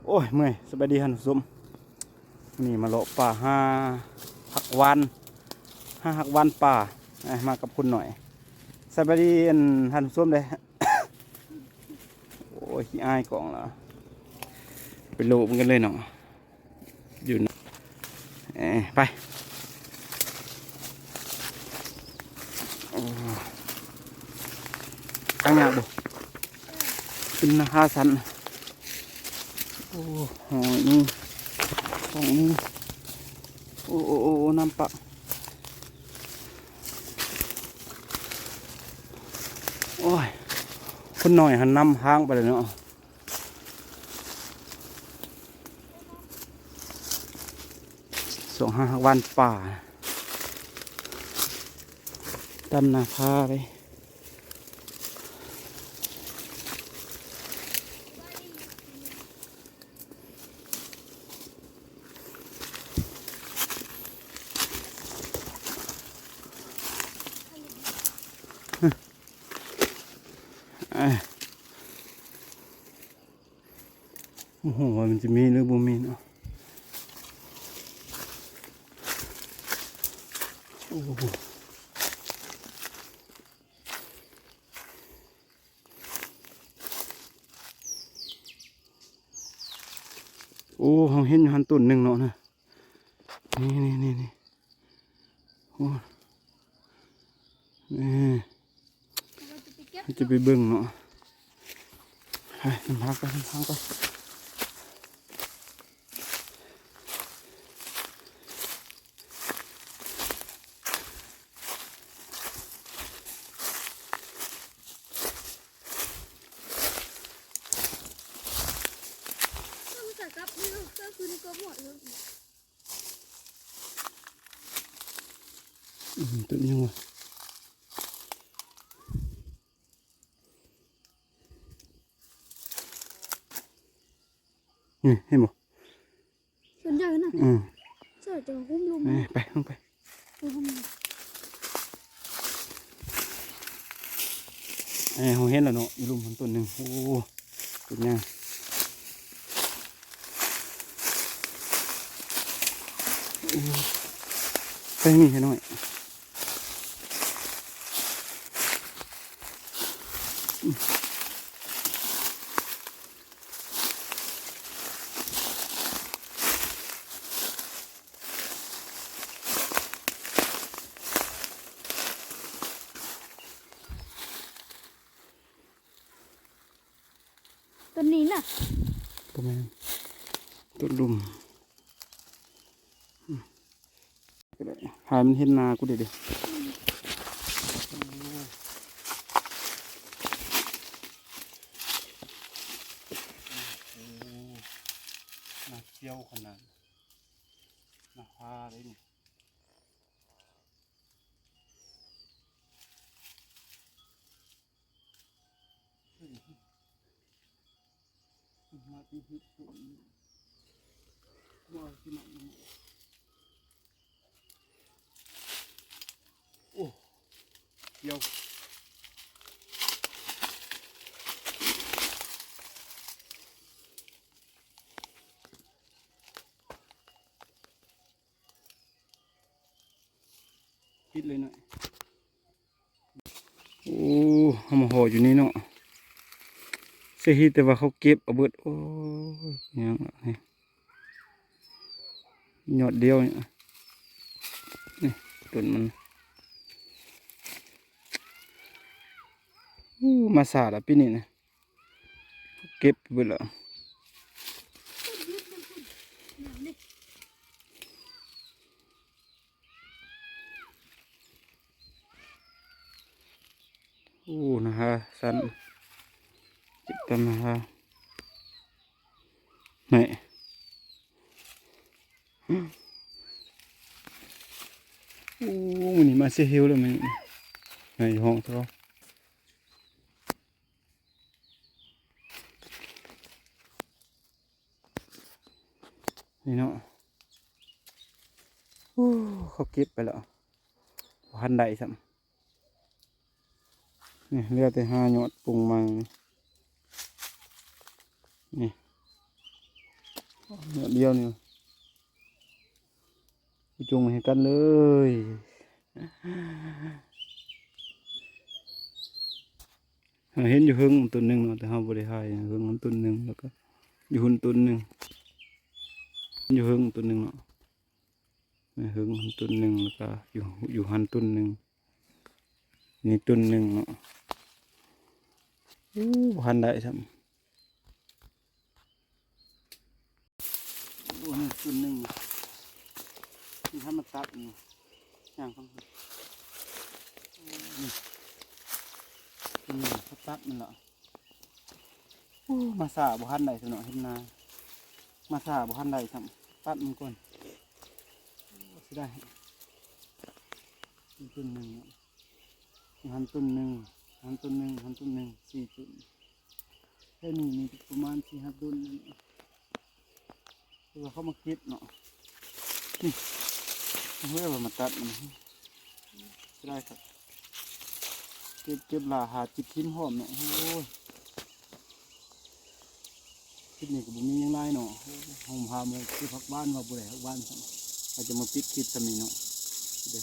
ໂອ້ຍ ເມື່ອຍ. ສະບາຍດີທ່ານຜູ້ຊົມ, ນີ້ມາເລາະປ່າຫາຜັກຫວານ ຫາຜັກຫວານປ່າ. ເອີ ມາກັບຄຸນໜ້ອຍ. ສະບາຍດີອັນທ່ານຜູ້ຊົມເດ້. ໂອ້ຍ ຂີ້ອາຍກ້ອງລະ ໄປໂລະມັນກັນເລີຍເນາະ. ຢູ່ນ- ເອີ ໄປ. ໂອ້ ທາງຍາກບໍ່? ເປັນໜ້າຜາຊັນ. ໂອ້ ຫ້ອງນີ້ ຫ້ອງນີ້. ໂອ້ ໂອ້ ໂອ້ ໂອ້ ນ້ຳປະ. ໂອ້ຍ ຄົນໜ້ອຍຫັ້ນນຳທາງໄປແລ້ວເນາະ. ສອງຫາຫວານປ່າ ຕາມໜ້າຜາເລີຍ. ໂອ້ໂຫ ວ່າມັນຈະມີຫຼືບໍ່ມີເນາະ. ໂອ້ໂຫ ໂອ້ ເຮົາເຫັນຢູ່ຫັ້ນຕົ້ນໜຶ່ງເນາະນະ. ນີ້ ນີ້ ນີ້ ນີ້ ໂອ້ ນີ້ ເຮົາຈະໄປເບິ່ງເນາະ. ໄປ ນຳທາງໄປ ນຳທາງໄປ. ອືມ ຕົ້ນຫຍັງວະ? ນີ້ ເຫັນບໍ່? ສ່ວນໃຫຍ່ນະ ອືມ ສ່ວນໃຫຍ່ຈະຫຸ້ມລົງ ເອີ ໄປ ລົງໄປ ໄປຫຸ້ມ ເອີ ເຮົາເຫັນແລ້ວເນາະ ຢູ່ລຸ່ມຫັ້ນຕົ້ນໜຶ່ງ. ໂອ້ ຕົ້ນໃຫຍ່ ໂອ້ ໄປນີ້ໃຫ້ໜ້ອຍ. ຕົ້ນນີ້ນະ ບໍ່ແມ່ນ ຕົ້ນລຸ່ມ. ກໍໄດ້ ໃຫ້ມັນເຫັນໜ້າກູເດ້ ເດ້. ອືມ ໂອ້ ໂອ້ ໜ້າຂຽວຂະໜາດ ໜ້າຜາເດ້ນີ້. ໂອ້ ດຽວ ປິດເລີຍໜ້ອຍ. ໂອ້ ເຮົາມາຫໍ່ຢູ່ນີ້ເນາະ ເສຍເຮັດແຕ່ວ່າເຂົາເກັບເອົາເບິດ. ໂອ້ຍ ຫຍັງລະນີ້ ຍອດດຽວນີ້ ນີ້ຕົ້ນມັນ. ໂອ້ ມາຊ້າລະປີນີ້ນະ. ເກັບເບິດແລ້ວ. ໂອ້ ນາຮາຊັ້ນ ເກັບຕາມນາຮາ ນີ້. ໂອ້ ມື້ນີ້ມາເຊເຮວແລ້ວ ມື້ນີ້ໃນຫ້ອງເຂົາ. ນີ້ເນາະ ໂອ້ ເຂົາເກັບໄປແລ້ວ ບໍ່ທັນໄດ້ຊ້ຳ. ນີ້ເຫຼືອແຕ່ຫາຍອດປຸງມາ ນີ້ ນີ້. ດຽວນີ້ ບໍ່ຈົ່ງໃຫ້ກັນເລີຍ. ເຮົາເຫັນຢູ່ເທິງຕົ້ນໜຶ່ງເນາະ ແຕ່ເຮົາບໍ່ໄດ້ຖ່າຍ. ເທິງຫັ້ນຕົ້ນໜຶ່ງ ແລ້ວກໍຢູ່ຫຸ້ນຕົ້ນໜຶ່ງ ຢູ່ເທິງຕົ້ນໜຶ່ງເນາະ. ເທິງຫັ້ນຕົ້ນໜຶ່ງ ແລ້ວກໍຢູ່ ຢູ່ຫັ້ນຕົ້ນໜຶ່ງ ນີ້ຕົ້ນໜຶ່ງເນາະ. ໂອ້ ບໍ່ທັນໄດ້ຊ້ຳ. ໂອ້ ນີ້ຕົ້ນໜຶ່ງ ນີ້ຖ້າມາຕັດນີ້ ຍ່າງໄປ ນີ້ຕົ້ນໜຶ່ງ ເຂົາຕັດມັນລະ. ໂອ້ ມາຊ້າບໍ່ທັນໄດ້ຊະເນາະ ເຮັດນາ ມາຊ້າບໍ່ທັນໄດ້ຊ້ຳ ຕັດມັນກ່ອນ. ໂອ້ ເສຍດາຍ. ນີ້ຕົ້ນໜຶ່ງເນາະ ຫັ້ນຕົ້ນໜຶ່ງ ຫັ້ນຕົ້ນໜຶ່ງ ຫັ້ນຕົ້ນໜຶ່ງ ສີ່ຕົ້ນ. ແຖວນີ້ມີປະມານສີ່ຫ້າຕົ້ນນີ້ ຄືວ່າເຂົາມາເກັບເນາະ. ນີ້ ເຮົາເລີຍວ່າມາຕັດມັນ ເສຍດາຍຄັກ. ເກັບ ເກັບຫຼ້າຫາຈິບຖິ້ມພ້ອມເນາະ. ໂອ້ຍ ຄລິບນີ້ກໍບໍ່ມີຫຍັງຫຼາຍເນາະ ໂອ້ ເຮົາພາມາເກັບຜັກຫວານ ວ່າບໍ່ໄດ້ຜັກຫວານຊ້ຳ ເຮົາຈະມາປິດຄລິບສ່ຳນີ້ເນາະ ເດີ.